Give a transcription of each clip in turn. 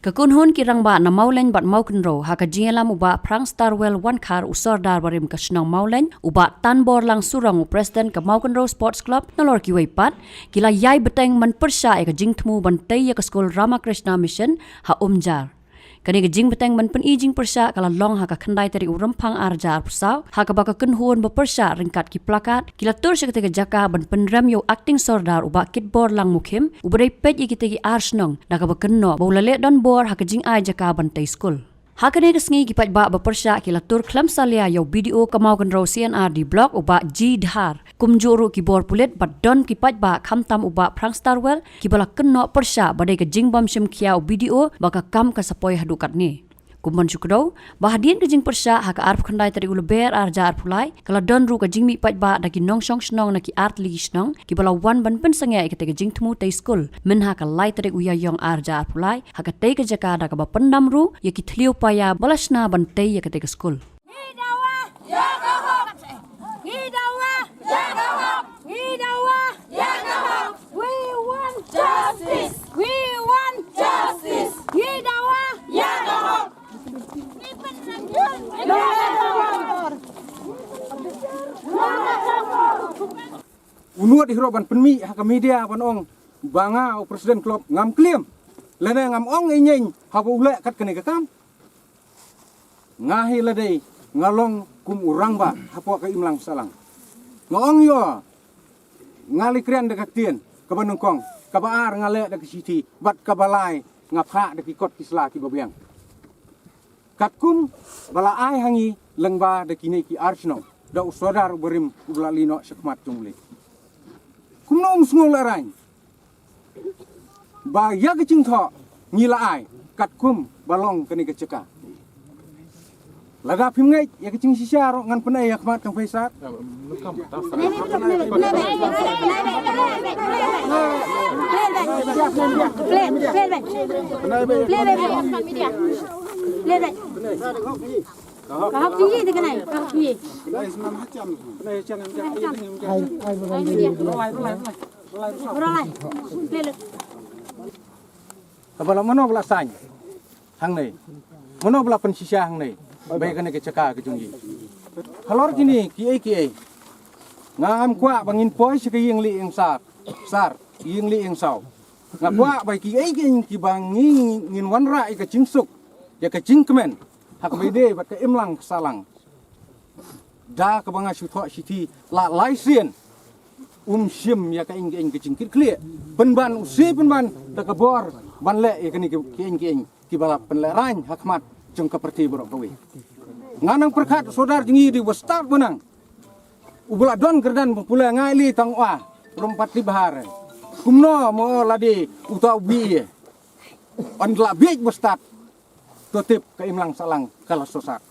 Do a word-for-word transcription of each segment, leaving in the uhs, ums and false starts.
Ka kynhun ki rangbah na Mawlein bad Mawkynrew ha ka jingïalam u Bah Phrang Starwell Wankhar, u Sordar barim ka shnong Mawlein, u Bah Tanborlang Surong, u President ka Mawkynrew Sports Club, nalor kiwei pat, ki la ïai bteng ban pyrshah ïa ka jingthmu ban tei ïa ka skul Ramakrishna Mission ha Umjar. Kane ka jingbteng ban pyni jingpyrshah ka la long ha ka khyndai tarik u Rymphang arhajar arphew saw, ha kaba ka kynhun ba pyrshah ryngkat ki plakat ki la tur sha katei ka jaka ban pynrem ïa u Acting Sordar u Bah Kitborlang Mukhim, uba dei peit ïa kitei ki ar shnong, da kaba kynnoh ba u la leh donbor ha ka jingai jaka ban tei skul. Ha kane ka sngi ki paidbah ba pyrshah ki la tur khlem salia ïa u B D O ka Mawkynrew C&RD Block u Bah G Dhar, kumjuh ruh ki bor pulit, bad don ki paidbah khamtam u Bah Phrang Starwell kiba la kynnoh pyrshah ba dei ka jingbym shim khia u B D O ba ka kam ka sa poi haduh katne. Kum ban shu kdew ba hadien ka jingpyrshah, ha ka arphew khyndai tarik u Lber arhajar arphew lai, ka la don ruh ka jingmih paidbah da ki nongshong shnong na ki artylli ki shnong kiba la wan ban pynsangeh ïa katei ka jingthmu tei skul mynha ka lai tarik u Ïaïong arhajar arphew lai, ha katei ka jaka da kaba pyndam ruh ïa ki thliew paia ba la shna ban tei ïa katei ka skul. Ngi dawa ïa ka hok. Ngi dawa ïa ka hok. Ngi dawa ïa ka hok. We want justice. We want justice. Ngi dawa ïa ka hok. U nud hi ruh ban pynmih ha ka media ban ong ba nga u president club ngam claim lane ngam ong ïa ïing haba u leh kat kane ka kam. Nga hi lade nga long kum u rangbah hapoh ka imlang sahlang. Nga ong ïa u, nga la kren da ka ktien kaba nyngkong, kaba ar nga leh da ka shithi, bad kaba lai nga phah da ki kot ki sla kiba biang. Katkum ba la ai ha ngi lyngba da kine ki ar shnong, da u Sordar uba rim uba la leit noh shakhmat jong U Blei. Kumno um sngew lehraiñ ba ïa ka jingthoh ngi la ai katkum ba long kane ka jaka? Lada phim ngeit ïa ka jingshisha ruh ngan pynai ïa khmat tang pheisar. Kaba la mano ba la saiñ hangne, mano ba la pynshisha hangne ba ïa kane ka jaka ka jong ngi? Halor kine kiei kiei, nga ngam kwah ba ngin poi sha ka ïing lieng sar, sar, ïing lieng saw. Nga kwah ba kiei kiei kiba ngi ngin wanrah ïa ka jingsuk, ïa ka jingkmen ha kaba ïadei bad ka imlang ka sahlang. Da kaba nga shu thoh shithi la lai sien, um shim ïa ka ing ka ing ka jingkitkhlieh. Pynban u shu pynban da ka bor ban leh ïa kane ka ing ka ing kiba la pynlehraiñ ha khmat jong ka parti baroh kawei. Nga nang pyrkhat u Sordar jong ngi dei uba stad ba nang, uba la don kyrdan ba pule, nga ïa lei tang u a rum pat ti bahar. Kumno mo lade uta u bi ïa on la biej ba stad. To tip ka imlang sahlang ka la sosat.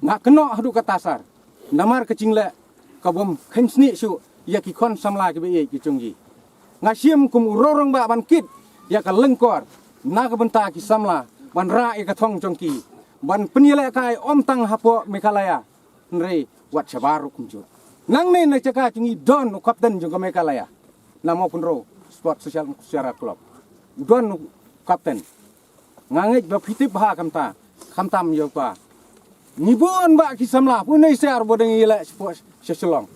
Nga kynnoh haduh katta sar namar ka jingleh ka bym kheiñ snieh shuh ïa ki khun samla kiba ïeit ki jong ngi. Nga shim kum u rangbah ban kit ïa ka lyngkor na ka bynta ki samla, ban rah ïa ka thong jong ki, ban pynïalehkai ym tang hapoh Meghalaya hynrei wat shabar ruh kumjuh. Nangne na jaka jong ngi don u kapten jong ka Meghalaya na Mawkynrew Sport Social Cultural Club. U don u kapten. Nga ngeit ba phi tip bha kumta, khamtam ïa uta. Ngi bun bah ki samla, pynban sha ba dang ïaleh sha Shillong.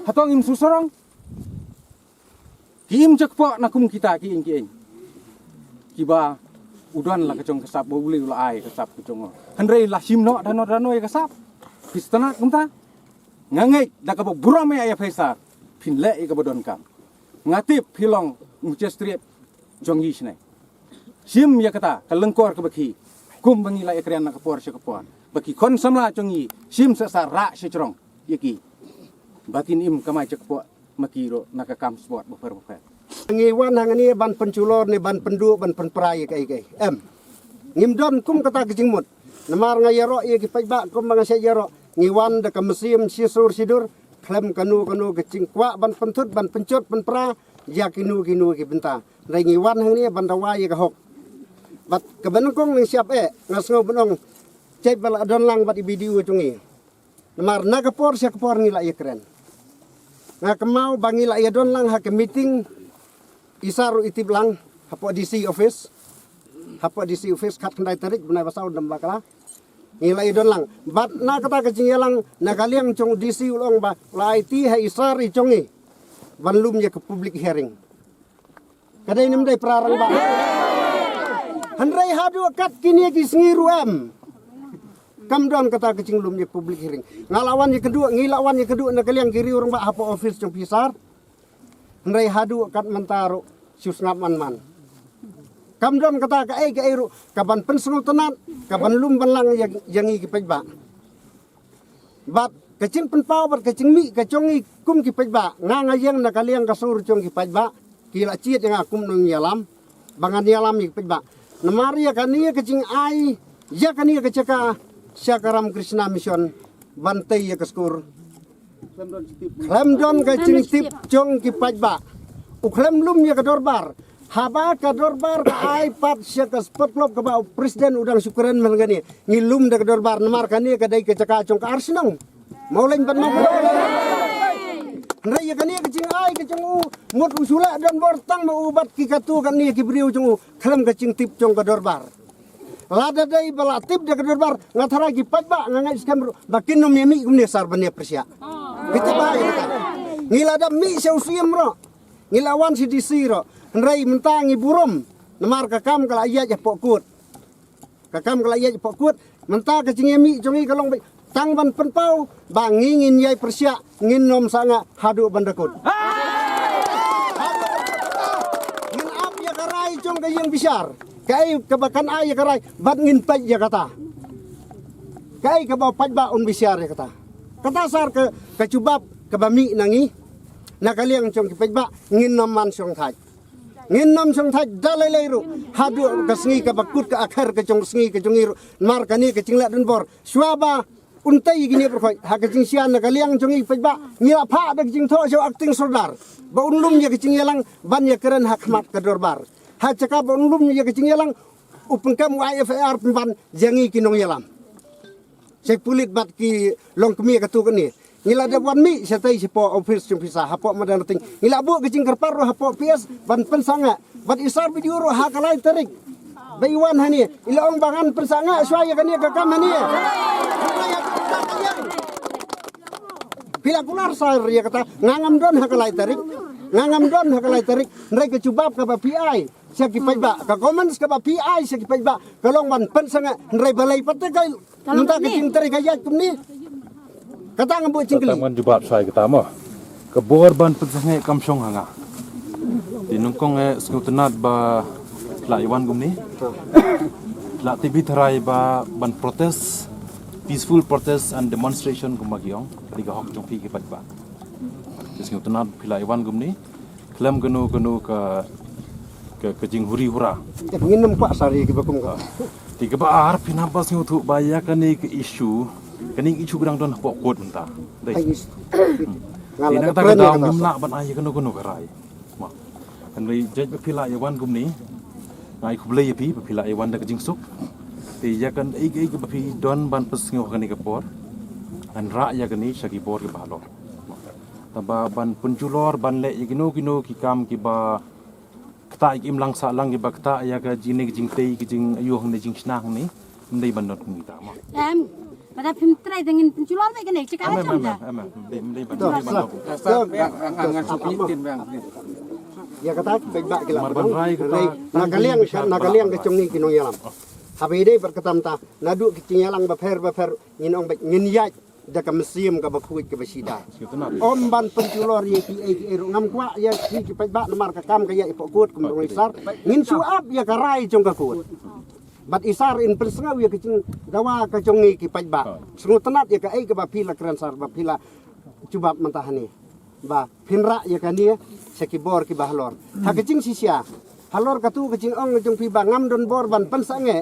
Hato ngim sngewsarong? Ki im jakhpoh na kum kita ki ing ki ing kiba u don la ka jong ka sap, ba U Blei u la ai ka sap ka jong u. Hynrei la shim noh dano dano ïa ka sap. Phi sngewtynnat kumta? Nga ngeit da kaba burom ïa pheisar phin leh ïa kaba donkam. Nga tip phi long u magistrate jong ngi shane. Shim ïa kata ka lyngkor kaba khih, kum ba ngi la ïakren na ka por sha ka por, ba ki khun samla jong ngi shim sa sa rah sha jrong ïa ki, ba kin im kamai jakhpoh ma ki ruh na ka kam sport bapher bapher. Ngi wan hangne ban pynshlur ne ban pynduh ban pynpra ïa kaei kaei, em. Ngim don kum kata ka jingmut. Namar nga ïaroh ïa ki paidbah kum ba nga shait ïaroh, ngi wan da ka mynsiem shisur shidur, khlem kano kano ka jingkwah ban pynthut ban pynjot pynpra ïa kino kino ki bynta. Hynrei ngi wan hangne ban dawa ïa ka hok. Bad kaba nyngkong ngi shait eh, nga sngew ban ong, shait ba la don lang bad i B D O jong ngi. Namar na ka por sha ka por ngi la ïakren. Nga kynmaw ba ngi la ïadon lang ha ka meeting, i sar ruh i tip lang hapoh D C office. Hapoh D C office khatkhyndai tarik bnai ba saw dam bakla. Ngi la ïa don lang. Bad na kata ka jingïalang na ka liang jong D C u la ong ba la aiti ha i sar i jong ngi ban lum ïa ka public hearing. Ka dei ne ym dei para rangbah? Hynrei haduh kat kine ki sngi ruh em. Kam don kata ka jinglum ïa public hearing. Nga la wan ïa kduh, ngi la wan ïa kduh na ka liang ki riew rangbah hapoh office jong phi sar. Hynrei haduh kat mynta ruh shu sngap man man. Kam don kata kaei kaei ruh ka ban pynsngewtynnat, ka ban lum ban lang ïa, ïa ngi ki paidbah. Bad ka jingpynpaw bad ka jingmih ka jong ngi kum ki paidbah, nga nga ïeng na ka liang ka sur jong ki paidbah, ki la jied ïa nga kum u nongïalam ba ngan ïalam ïa ki paidbah. Namar ïa kane ka jingai ïa kane ka jaka sha ka Ramakrishna Mission ban tei ïa ka skur. Khlem don ka jingtip jong ki paidbah, u khlem lum ïa ka dorbar. Haba ka dorbar ka ai pat sha ka Sport Club kaba u president u dang shu kren man kane, ngi lum da ka dorbar namar kane ka dei ka jaka jong ka ar shnong. Mawleng ban mawleng. Hynrei ïa kane ka jingai ka jong u, mut u shu lah donbor tang ma u bad ki katto katne ki briew jong u khlem ka jingtip jong ka dorbar. Lada dei ba la tip da ka dorbar, nga tharai ki paidbah nga ngeit skhem ruh ba kin ym ïa mih kumne sar ban ïa pyrshah. Kita ba ïa kata. Ngi la dep mih sha u Siem ruh. Ngi la wan sha D C ruh. Hynrei mynta ngi burom namar ka kam ka la ïaid hapoh kut. Ka kam ka la ïaid hapoh kut. Mynta ka jingïamih jong ngi ka long ba tang ban pynpaw ba ngi ngin ïai pyrshah, ngin ym sangeh haduh ban da kut. Ngin ap ïa ka rai jong ka ïing bishar. Kaei kaba kan ai ïa ka rai bad ngin peit ïa kata. Kaei kaba u paidbah un bishar ïa kata. Kata sar ka, ka jubab kaba mih na ngi. Na ka liang jong ki paidbah ngin ym man shongthait. Ngin ym shongthait da lei lei ruh haduh ka sngi kaba kut ka akhir ka jong sngi ka jong ngi ruh. Namar kane ka jingleh donbor shuwa ba un tei ïa kine pyrkhat ha ka jingshisha na ka liang jong ngi paidbah ngi la phah da ka jingthoh sha u acting sordar ba un lum ïa ka jingïalang ban ïakren ha khmat ka dorbar. Ha jaka ba un lum ïa ka jingïalang u pynkem u ai F I R pynban ïa ngi ki nongïalam. Sha ki pulit bad ki longkmie katto katne. Ngi la dep wan mih shatei shapoh office jong pisa hapoh Madanrting. Ngi la buh ka jingkyrpad ruh hapoh P S ban pynsangeh. Bad i sar B D O ruh ha ka lai tarik ba i wan hangne i la ong ba ngan pynsangeh shuwa ïa kane ka kam hangne. Phi la kular sar ïa kata, nga ngam don ha ka lai tarik. Nga ngam don ha ka lai tarik. Hynrei ka jubab kaba phi ai sha ki paidbah, ka comments kaba phi ai sha ki paidbah ka long ban pynsangeh. Hynrei balei pat te ka mynta ka jingtrei ka ïaid kumne? Kata nga buh jingkylli. Kata ngan jubab shai kata mo. Ka bor ban pynsangeh kam shong ha nga. Te nyngkong eh sngewtynnat ba phi la ïa wan kumne. Phi la tip hi tharai ba ban protest, peaceful protest and demonstration kumba ki ong, ka dei ka hok jong phi ki paidbah. Te sngewtynnat phi la ïa wan kumne. Khlem kano kano ka, ka, ka jinghuri hura. Ngin ym kwah sari kiba kum ka. Te kaba ar phin hap ban sngewthuh ba ïa kane ka issue, kane ka issue ka dang don hapoh court mynta. Dei. Ai, is-, nga la Te na da kata ka kren ïa daw kata ngim sa. Lah ban ai ïa kano kano ka rai. Ma. Hynrei jait ba phi la ïa wan kumne, nga ai khublei ïa phi ba phi la ïa wan da ka jingsuk. Te ïa kane kaei kaei kaba phi don ban pynsngew ha kane ka por, ngan rah ïa kane sha ki bor kiba halor. Tangba ban pynjulor ban leh ïa kino kino ki kam kiba ktah ïa ka imlang sahlang, kiba ktah ïa ka jingïaid jingtei, ka jingaiu hangne jingshna hangne, ym dei ban don kum kita mo. Em, lada phim trei te ngin pynjulor beit kane, cakap Em, em, macam em, dah. Em, em, ym dei, ym dei ban, ym dei ban don. Ïa kata ki paidbah ki la pyndonkam. Na ka liang, na ka liang ka jong ngi ki nongïalam. Haba ïadei bad kata mynta, naduh ki jingïalang bapher bapher ngin ong beit ngin ïaid da ka mynsiem kaba khuid kaba shida. Ym ban pynjulor ïa kiei kiei ruh, ngam kwah ïa ki, ki paidbah namar ka kam ka ïaid hapoh court kum u ong i sar. Ngin shu ap ïa ka rai jong ka court. Bad i sar in pynsngew ïa ka jingdawa ka jong ngi ki paidbah. Sngewtynnat ïa kaei kaba phi la kren sar ba phi la jubab mynta hangne. Ba phin rah ïa kane sha ki bor kiba halor. Ha ka jingshisha halor katto ka jingong jong phi ba ngam don bor ban pynsangeh.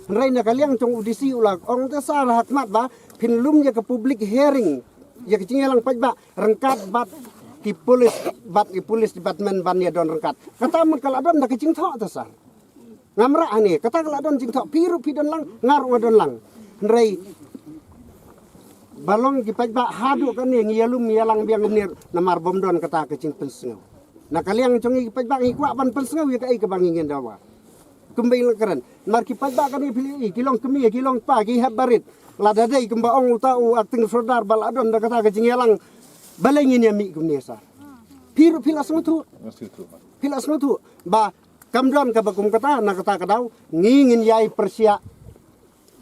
Hynrei na ka liang jong u D C u la ong te sar ha khmat ba phin lum ïa ka public hearing ïa ka jingïalang paidbah ryngkat bad ki police bad ki police department ban ïa don ryngkat. Kata mut ka la don da ka jingthoh te sar. Ngam rah hangne, kata ka la don jingthoh, phi ruh phi don lang, nga ruh nga don lang. Hynrei ba long ki paidbah haduh kane ngi ïalum ïalang biang kumne namar bym don kata ka jingpynsngew. Na ka liang jong ngi ki paidbah ngi kwah ban pynsngew ïa kaei kaba ngi ngin dawa. Kumba ïa la kren. Namar ki paidbah kane phi la ïohi, ki long kmie, ki long kpa, ki hep barit. Lada dei kumba ong uta u acting sordar ba la don da kata ka jingïalang. Balei ngin ïa mih kumne sir. Phi ruh phi la sngewthuh. Phi la sngewthuh. Ba kam don kaba kum kata na kata ka daw. Ngi ngin ïai pyrshah.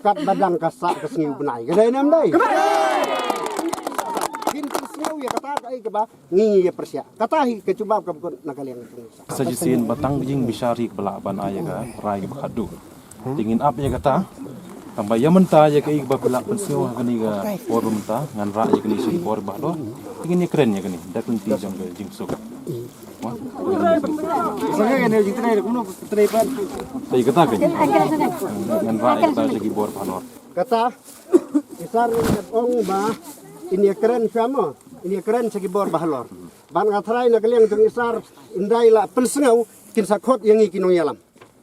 Katba dang ka sah ka sngi u bnai. Ka dei ne em dei? Ngin pynsngew ïa kata kaei kaba ngi ïa pyrshah. Kata hi ka jubab kaba kut na ka liang ka jong u sah. Sa shisien ba tang ka jingbishar hi kaba lah ban ai ïa ka rai kaba khatduh. Te ngin ap ïa kata. Tangba ïa mynta ïa kaei kaba phi lah pynsngew ha kane ka por ba mynta ngan rah ïa kane sha ki bor ba halor. Te ngin ïa kren ïa kane da ka lynti jong ka jingsuk. Te kata ka ngan rah ïa kata sha ki bor ba halor. Kata i sar ngin ong ba in ïa kren sha mo, in ïa kren sha ki bor ba halor. Ban nga tharai na ka liang jong i sar, in dei la pynsngew kin sa khot ïa ngi ki nongïalam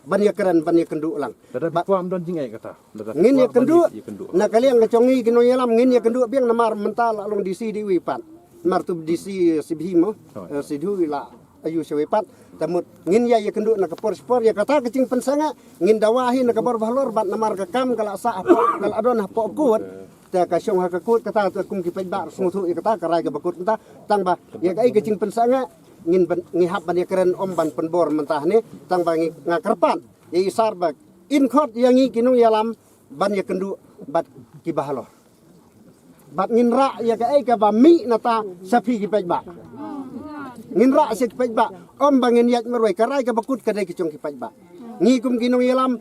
ban ïa kren, ban ïa kynduh lang. Lada ba pam don jingeh kata. Lada ngin ïa kynduh. Na ka liang ka jong ngi ki nongïalam ngin ïa kynduh biang namar mynta la long D C dei wei pat. Namar tu D C Sibhi mo. Oh, eh, Sidhu la ayu sha wei pat. Te mut ngin ïa ïa kynduh na ka por shipor ïa kata ka jingpynsangeh ngin dawa hi na ka bor ba halor bad namar ka kam ka la sah hapoh, ka la don hapoh kut. Te ka shong ha ka kut kata te kum ki paidbah sngewthuh ïa kata ka rai kaba kut mynta. Tangba ïa kaei ka jingpynsangeh ngin ban, ngi hap ban ïa kren ym ban pynbor mynta hangne. Tangba ngi, nga kyrpad ïa i sar ba in khot ïa ngi ki nongïalam ban ïa kynduh bad ki ba halor. Bad ngin rah ïa kaei kaba mih nata sha phi ki paidbah. Ngin rah sha ki paidbah. Ym ba ngin ïaid marwei, ka rai kaba kut ka dei ka jong ki paidbah. Ngi kum ki nongïalam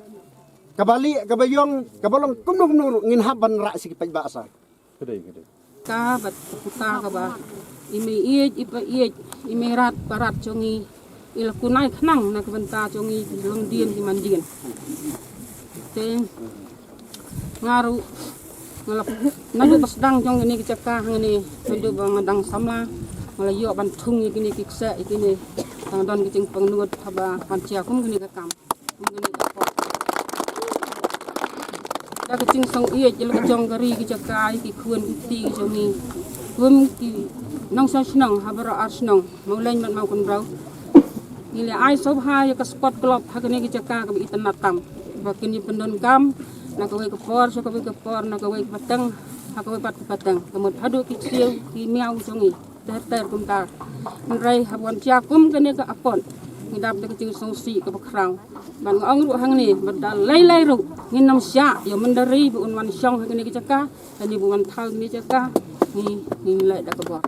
kaba lieh kaba ïong kaba long kumno kumno ruh ngin hap ban rah sha ki paidbah sir. Ka dei, ka dei. Ka bad ka puta kaba i mei ïeit i pa ïeit, i mei rat pa rat jong ngi. I la kunai khnang na ka bynta jong ngi ki longdien ki mandien. Te nga ruh nga la naduh ba sdang jong kine ki jaka hangne, naduh ba nga dang samla nga la ïoh ban thung ïa kine ki kseh ïa kine. Tang don ki jingpangnud haba han jia kum kine ka kam. Kum kane ka por. Da ka jingsngewsih ïa la ka jong ka ri ki jaka ïa ki khun ki kti ki jong ngi. Kum ki nongshong shnong ha baroh ar shnong. Mawleng bad Mawkynrew. Ngi la ai sngewbha ïa ka sport club ha kane ka jaka kaba itynnad tam. Ba kin ïa pyndonkam na kawei ka por sha kawei ka por, na kawei ka pateng ha kawei pat ka pateng. Ka mut haduh ki ksiew ki miaw jong ngi ter ter kumta. Hynrei haba wan jia kum kane ka apot ngi dap da ka jingsngewsih kaba khraw. Bad nga ong ruh hangne ba da lei lei ruh ngin ym shah ïa u mynder ri ba un wan shong ha kane ka jaka. Kane ba wan thaw kane ka jaka ngi, ngin leh da ka bor.